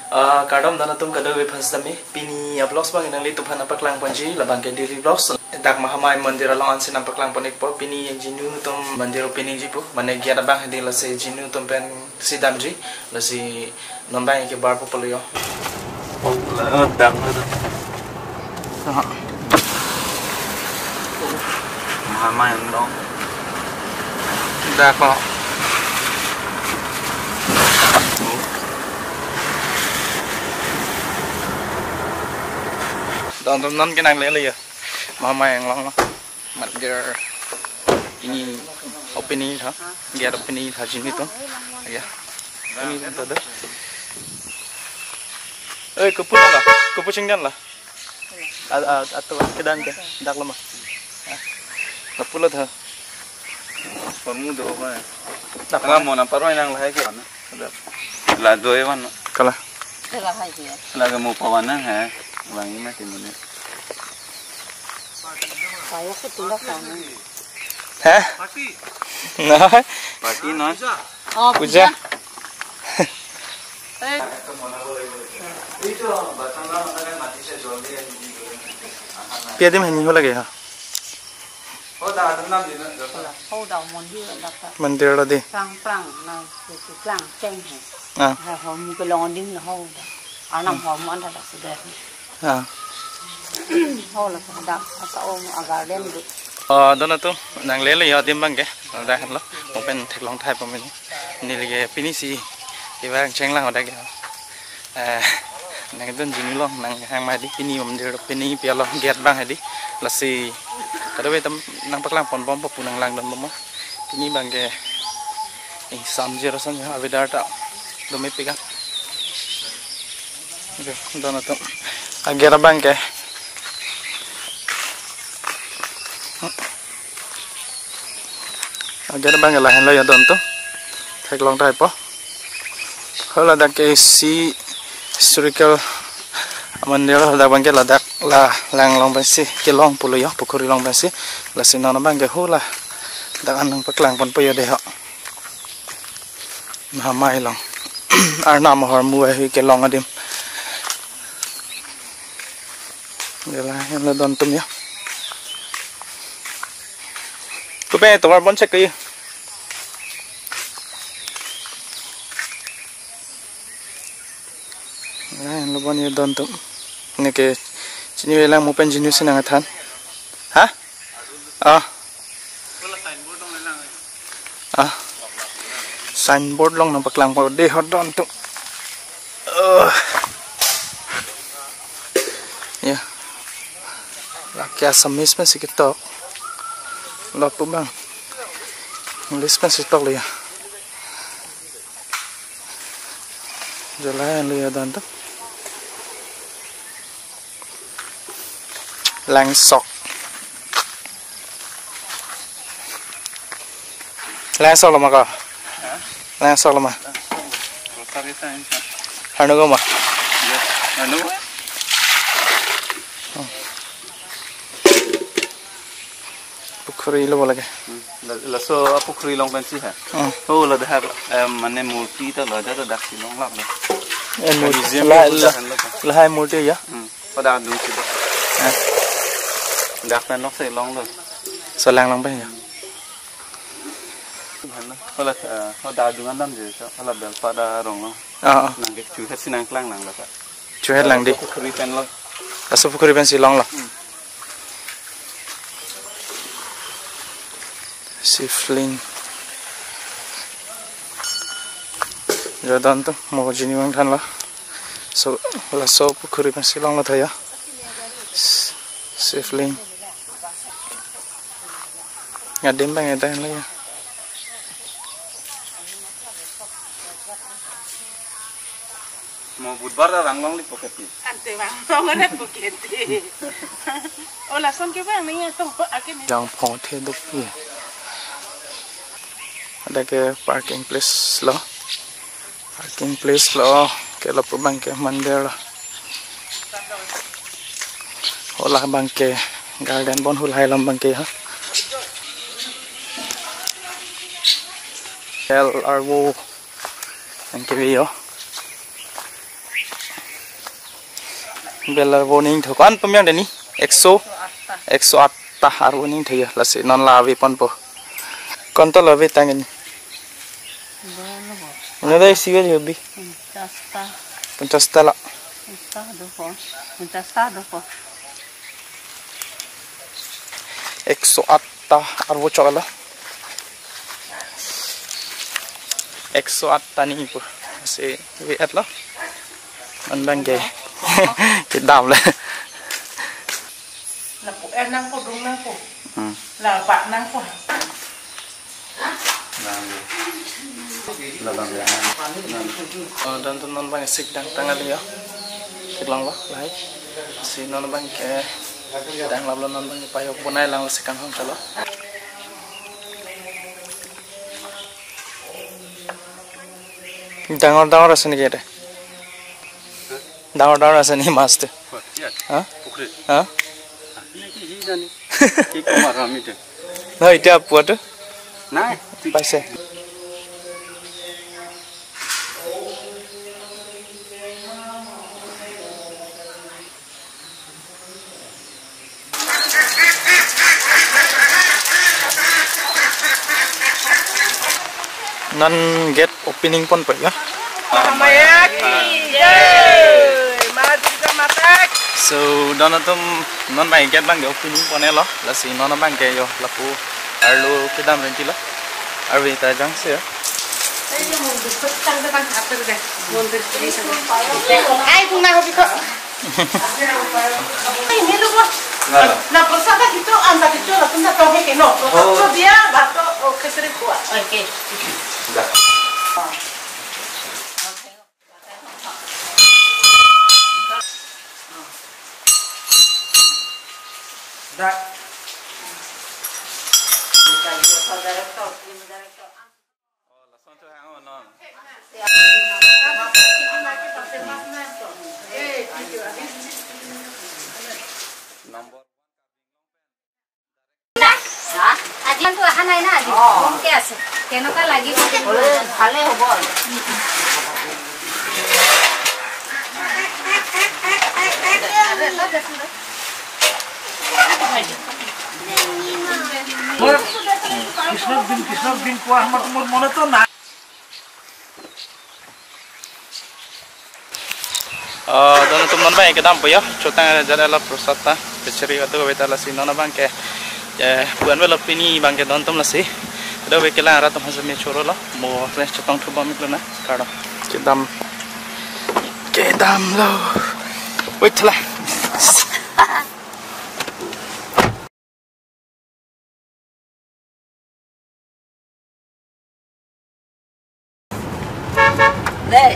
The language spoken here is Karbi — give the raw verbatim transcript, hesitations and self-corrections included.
Ah, kardom don atum kadokave aphan sitame, pini a-vlogs abang nanglitumphan nangpaklang ponji, labang ke daily vlogs. Dak Mahamaya Mandir along ansi nangpaklang pon-ikpo, pini Jinu atum mandir opening ji pu, mane gate abang hedi, lasi Jinu atum pensi damji, lasi non abang ke bar po pulo yo. Oh, la, dak na. Aha. Mahamaya along. Dak lo. Don atum, non ke nanglele yo. Mahamaya along lo. Mandir pini opening tha. Gate opening tha Jinu atum. Ya. Ini tha do. Eh, kopu la? Kopu chingdan la? A, a, ato kedan ke, dak lo ma? Ah. Kopu lo tha? Hormu do ba? Dak. Ala mo nang paroi nang lahai ke na. La do e wan. Kala. Kala hai ke. La ke mo pawan nang he. Bang ini mati mo ne. Saya ke tindak sana. Hah? Nah. Party noi. Oh, puja. Puja. Eh. Pi adim hini ho lage ha? Ho da, ho da, mandir dak ta. Mandir lo di. Prang, prang, na, si, si, prang, cheng he. Ah. Ha, ho, mu ke long ding na ho da. Arnam ho, mu anda dak sudah. Ah. Ho la dak, asa om a garden do. Oh, don atum, nanglele yo adim abang ke. Dak lo, mo pen theklong thai pamini. Neli ke pini si, iba chenglang ada ke. Eh, nangdun Jinu along, nanghang ma di, pini mandir, pini pi along gate abang hedi. Lasi, kadokave atum nangpaklang pon bom pu nanglangdun bom. Pini abang ke, eh, samjir ason ya, avedar ta, dome pika. Oke, don atum. A gate abang ke. A gate abang ke lahenlo yo don atum. Theklong thai po. Ho ladak ke isi historical mandir lo, ladak abang ke ladak la lang along pensi kelong pulo yo, pukhuri along pensi. Lasi non abang ke ho ladak an nangpaklang ponpo yo de ho. Mahamaya along. Arnam ahormu ahui kelong adim. Lahenlo don atum yo. Kopi tovar bon check kayo. Lahenlo bon yo don atum. Neke chini velang, mo pen Jinu si nangthan. Ha? Ah. Ah. Signboard along nangpaklang po de ho don atum. Oh. Ya. Lake Assamese pensi ketok. Lapu abang English pensi tok lo ya. Jalan lo ya don atum. Langsok. Langsok lo ma ko? Ha? Langsok lo ma? Langsok lo. Rosary ta ini, ha? Hanu ko ma? Ya, hanu ko? Hmm. Pukhuri lo bo lake. Hmm. La, laso apukhuri along pensi ha. Hmm. Oh, la dak, em, mane murti ta lo, dak, dak si longlap lo. Eh, mur-, museum la, lo la, dak lo. Lahai murti ya? Hmm. Pada dung si dak. Eh. Dak pen lok si longlo. Selang lang pen ya. Hala, eh, hala adung an damji, so, hala belpat arong lo. Ah, ah. Nang ke chuhet si nangklang nang lo ta. Chuhet lang di. Laso pukhuri pen lo. Laso pukhuri pensi longlo. Hmm. Shivling. Jo don atum, mo Jinu abang thanlo. So, laso pukhuri pensi longlo tha ya. S-, Shivling. Adim abang eda lo ya. Mo Budhbar ta vang longle pocket ti. Ante vang longle pocket ti. O lason ke vang ni ya to, ake ni. Jangphong the dopik. Dak ke parking place lo. Parking place lo. Ke lapu abang ke mandir lo. Hala abang ke garden bon hu lahai alam abang ke ha. L R O. Anke ve yo. Bel arvo hini ingthu. Ko-an pu miyang deni? Ekso, ekso atta arvo hini ingthu ya. Lasi non la ave ponpo. Konta lo ave tang ini? Ini dai isi ave hobi. Ponchas ta. Ponchas ta la. Ponchas ta dopo. Ponchas ta dopo. Ekso atta arvo chok lo. Ekso atta hini pu. Lasi ave et lo. Non abang ke kedam le. Lapu er nangpo, dung nangpo. Hmm. Labak nangpo. Oh, dontum non abang sik dang tang kali ya. Theklong lo, lahai. Lasi non abang ke dang lap lo, non abang ke payok bonai lang lasi kanghon chalo. Dangor dangor ase niki ete? Dangor dangor ase niki mas tu? Kua, iya. Ha? Pukhri. Ha? Ah, ini ki hi jani. Ki kumar rami tu. Nah, itu apa tu? Nah, itu. Paise. Non gate opening ponpo ya. Mahamaya ki jai. Ma Durga Mata ki. So, dontum non abang gate abang ke opening pon-e lo. Lasi non abang ke yo lapu arlo kedam renti lo. Arve ta jangsi ya. Ai, kung na hobi ko. Ini lo, Bos. Nala. Na prasada kito, anda kito, lalu na tahu ke no. Oh. Bato dia, bato, oh, keseri kuat. Oke. Dah. Dah. Director, director. হা? আজি ইমানটো অহা নাই না আজি। অ। কমকে আছে। কেনেকুৱা লাগিব? ভালে হ'ব আৰু। মই কৃষ্ণক দিম, কৃষ্ণক দিম কোৱা সময়ত মোৰ মনতো নাই। Ah, dontum non abang ke dampo ya. Chotang aja la prasad ta. Kachari katu kave ta, lasi non abang ke, eh, puan velo pini abang ke dontum lasi. Dove kelang rat atum hasa me choro lo. Mo kles chotong thu bom iklo na. Kardom. Kedam. Kedam lo. Wait la. Dei.